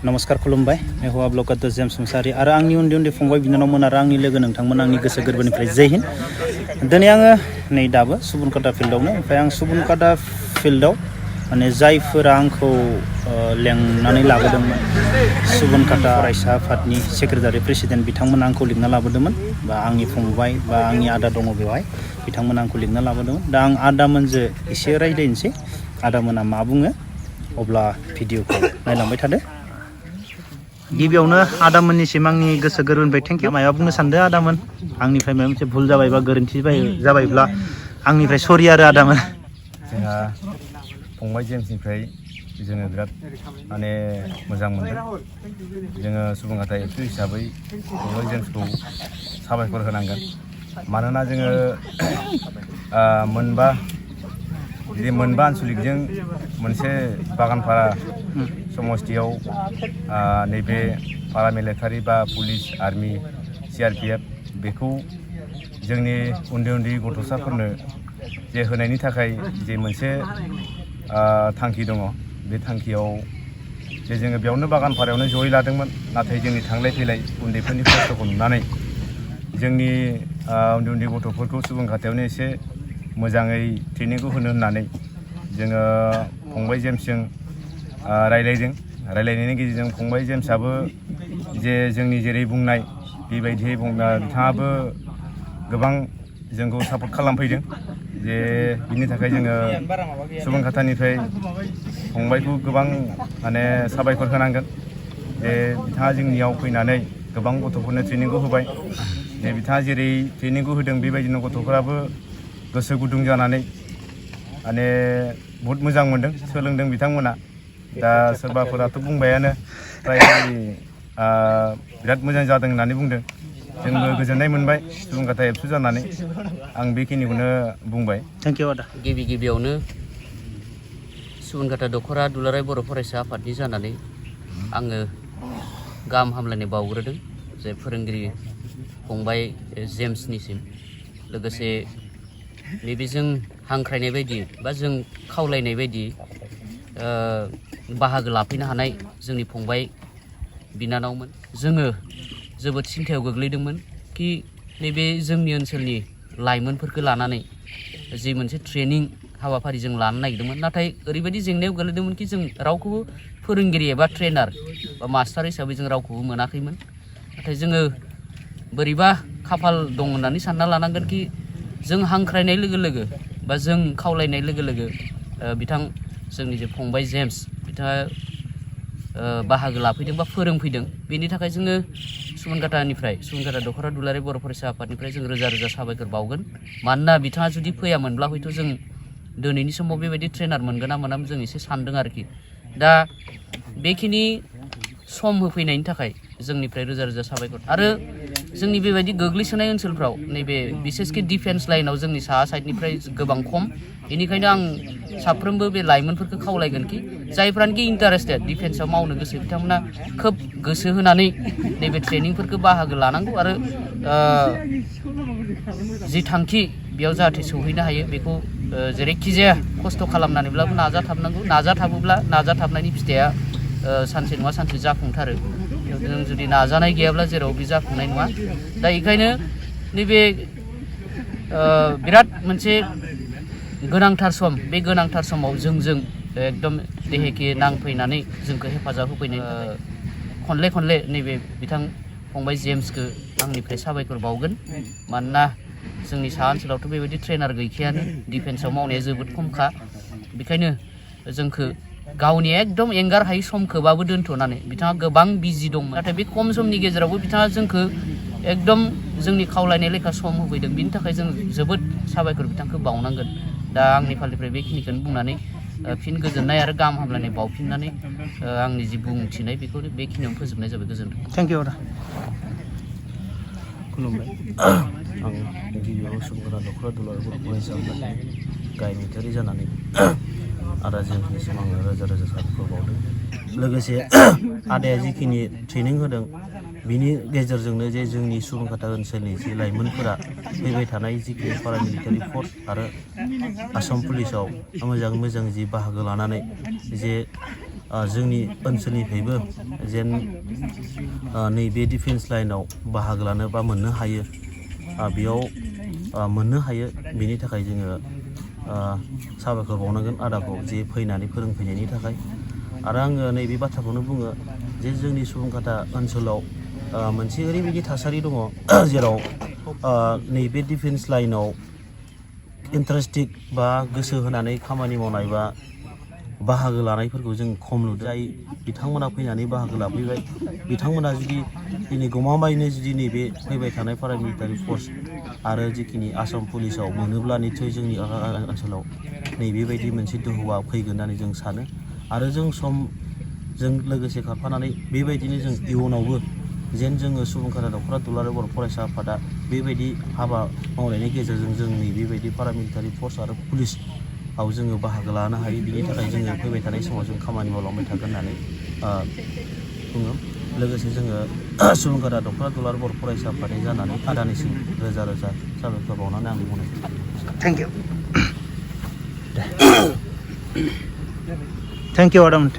नमस्कार खुलुमबाय मेहुवा ब्लकाद जेम्स मुसाहारि आरो आंनि उन्दै उन्दै फंबाय बिनानावमोन आरो आंनि लोगो नोंथांमोन आंनि गोसो गोरबोनिफ्राय जय हिन्द। दिनै आङो नै दाबो सुबुनकाटा फिल्डआवनो ओमफ्राय आं सुबुनकाटा फिल्डआव माने जायफोरा आंखौ लेंनानै लाबोदोंमोन सुबुनकाटा फरायसा आफादनि सेक्रेटारि प्रेसिडेन्ट बिथांमोना आंखौ लिंना लाबोदोंमोन बा आंनि फंबाय बा आंनि आदा दङ बेवहाय बिथांमोना आंखौ लिंना लाबोदोंमोन। दा आं आदामोनजों एसे रायज्लायनोसै आदामोना मा बुङो अब्ला भिडिअखौ नायलांबाय थादो। गिबियावनो आदामोननिसिम आंनि गोसो गोरबोनिफ्राय थेंक इउ। माया बुंनो सानदों आदामोन आंनिफ्राय माबा मोनसे भुल जाबायबा गोरोन्थि जाबायब्ला आंनिफ्राय सरि आरो आदामोन। जोंहा फंबाय जेम्सनिफ्राय जोङो बिराद माने मोजां मोनदों। जोङो सुबुनकाटा एबसु हिसाबै फंबाय जेम्सखौ साबायखर होनांगोन। मानोना जोङो मोनबा आनसलिकजों मोनसे बागानपारा समस्थियाव नैबे पारामिलिटारि बा पुलिस आर्मि CRPF बेखौ जोंनि उन्दै उन्दै गथ'साफोरनो जे होनायनि थाखाय जे मोनसे थांखि दङ बे थांखियाव जे जोङो बेयावनो बागानपारायावनो जयै लादोंमोन। नाथाय जोंनि थांलाय फैलाय उन्दैफोरनि खस्थ'खौ नुनानै जोंनि उन्दै उन्दै गथ'फोरखौ सुबुनकाटायावनो एसे मोजाङै ट्रेनिंखौ होनो होननानै जोङो फंबाय जेम्सजों रायलायदों। रायलायनायनि गेजेरजों फंबाय जेम्सआबो जे जोंनि जेरै बुंनाय बेबायदियै बिथाङाबो गोबां जोंखौ सापर्ट खालामफैदों। जे बिनि थाखाय जोङो सुबुनकाटानिफ्राय फंबायखौ गोबां माने साबायखर होनांगोन। जे बिथाङा जोंनियाव फैनानै गोबां गथ'फोरनो ट्रेनिंखौ होबाय। जे बिथाङा जेरै ट्रेनिंखौ होदों बेबायदिनो गथ'फोराबो गोसो गुदुं जानानै माने बहुद मोजां मोनदों, सोलोंदों बिथांमोना। दा सोरबाफोराथ' बुंबायानो फ्राय बिराद मोजां जादों होननानै बुंदों। जोंबो गोजोननाय मोनबाय सुबुनकाटा एबसु जानानै। आं बेखिनिखौनो बुंबाय। थेंक इउ आदा। गिबियावनो सुबुनकाटा दख'रा दुलाराय बर' फरायसा आफादनि जानानै आङो गाहाम हामलायनाय बावग्रोदों जे फोरोंगिरि फंबाय जेम्सनिसिम। लोगोसे नैबे जों हांख्रायनाय बायदि बा जों खावलायनाय बायदि बाहागो लाफैनो हानाय जोंनि फंबाय बिनानावमोन। जोङो जोबोद सिन्थायाव गोग्लैदोंमोन कि नैबे जोंनि ओनसोलनि लाइमोनफोरखौ लानानै जि मोनसे ट्रेनिं हाबाफारि जों लानो नागिरदोंमोन। नाथाय ओरैबायदि जेंनायाव गोग्लैदोंमोन कि जों रावखौबो फोरोंगिरि एबा ट्रेनार बा मास्टार हिसाबै जों रावखौबो मोनाखैमोन। नाथाय जोङो बोरैबा खाफाल दं होननानै सानना लानांगोन कि जों हांख्रायनाय लोगो लोगो बा जों खावलायनाय लोगो लोगो बिथां जोंनि जे फंबाय जेम्स बिथाङा बाहागो लाफैदों बा फोरोंफैदों। बेनि थाखाय जोङो सुबुनकाटा दख'रा दुलाराय बर' फरायसा आफादनिफ्राय जों रोजा रोजा साबायखर बावगोन। मानोना बिथाङा जुदि फैयामोनब्ला हयथ' जों दिनैनि समाव बेबायदि ट्रेनार मोनगोन ना मोनामोन जों एसे सानदों आरोखि। दा बेखिनि सम होफैनायनि थाखाय जोंनिफ्राय रोजा रोजा साबायखर। आरो जोंनि बेबायदि गोग्लैसोनाय ओनसोलफ्राव नैबे बिसेसके डिफेन्स लाइनाव जोंनि साहा साइडनिफ्राय गोबां खम। बेनिखायनो आं साफ्रोमबो बे लाइमोनफोरखौ खावलायगोन कि जायफ्रानोखि इन्टारेस्टेड डिफेन्सआव मावनो गोसो बिथांमोना खोब गोसो होनानै नैबे ट्रेनिंफोरखौ बाहागो लानांगौ आरो जि थांखि बेयाव जाहाथे सौहैनो हायो बेखौ जेरैखि जाया खस्थ' खालामनानैब्लाबो नाजाथाबनांगौ। नाजाथाबोब्ला नाजाथाबनायनि फिथाइया सानसे नङा सानसे जाफुंथारो। जों जुदि नाजानाय गैयाब्ला जेराव बे जाफुंनाय नङा। दा बेखायनो नैबे बिराद मोनसे गोनांथार सम, बे गोनांथार समाव जोंजों एकदम देहेखे नांफैनानै जोंखौ हेफाजाब होफैनाय खनले नैबे बिथां फंबाय जेम्सखौ आंनिफ्राय साबायखर बावगोन। मानोना जोंनि साहा ओनसोलावथ' बेबायदि ट्रेनार गैखायानो, डिफेन्सआव मावनाया जोबोद खमखा। बेखायनो जोंखौ गावनि एकदम एंगार हायै समखौबाबो दोन्थ'नानै बिथाङा गोबां बिजि दंमोन। नाथाय बे खम समनि गेजेरावबो बिथाङा जोंखौ एकदम जोंनि खावलायनाय लेखा सम होफैदों। बिनि थाखाय जों जोबोद साबायखर बिथांखौ बावनांगोन। दा आंनि फालनिफ्राय बेखिनिखौनो बुंनानै फिन गोजोननाय आरो गाहाम हामलायनाय बावफिननानै आंनि जि बुंथिनाय बेखौ बेखिनियावनो फोजोबनाय जाबाय। गोजोन्थों। थेंक इउ आदा। खुलुमबाय। आं गिबियाव सुबुनकाटा दख'रा दुलाराय बर' फरायसा आफादनि गाहाय नेहाथारि जानानै आदा जेम्सनिसिम आङो रोजा रोजा साबायखर बावदों। लोगोसे आदाया जिखिनि ट्रेनिं होदों बिनि गेजेरजोंनो जे जोंनि सुबुनकाटा ओनसोलनि जि लाइमोनफोरा फैबाय थानाय जिखिनि पारामिलिटारि फर्स आरो आसाम पुलिसाव मोजां जि बाहागो लानानै जे जोंनि ओनसोलनिफ्रायबो जेन नैबे डिफेन्स लाइनाव बाहागो लानो बा मोननो हायो बेयाव मोननो हायो बेनि थाखाय जोङो साबायखर बावनांगोन आदाखौ जे फैनानै फोरोंफैनायनि थाखाय आरो आङो नैबे बाथ्राखौनो बुङो जे जोंनि सुबुंखाथा ओनसोलाव मोनसे ओरैबायदि थासारि दङ जेराव नैबे डिफेन्स लाइनाव इन्टारेस्टिक बा गोसो होनानै खामानि मावनाय बा बाहागो लानायफोरखौ जों खम नुदों जाय बिथांमोना फैनानै बाहागो लाफैबाय बिथांमोना जुदि दिनै गमामायैनो जुदि नैबे फैबाय थानाय पारामिलिटारि फर्स आरो जिखिनि आसाम पुलिसाव मोनोब्ला निस्सय जोंनि ओनसोलाव नैबेबायदि मोनसे दोहौआ फैगोन होननानै जों सानो आरो जों समजों लोगोसे खारफानानै बेबायदिनो जों इयुनावबो जेन जोङो सुबुंखाथा दख'रा दुलाराय बर' फरायसा आफादा बेबायदि हाबा मावनायनि गेजेरजों जोंनि बेबायदि पारामिलिटारि फर्स आरो पुलिसआव जोङो बाहागो लानो हायो बिनि थाखाय जोङो फैबाय थानाय समाव जों खामानि मावलांबाय थागोन होननानै बुङो लोगोसे जोङो सुबुंखाथा दख'रा दुलाराय बर' फरायसा आफादनि जानानै आदानिसिम रोजा रोजा साबायखर बावनानै आंनि बुंनायखौ थेंक इउ आदामोन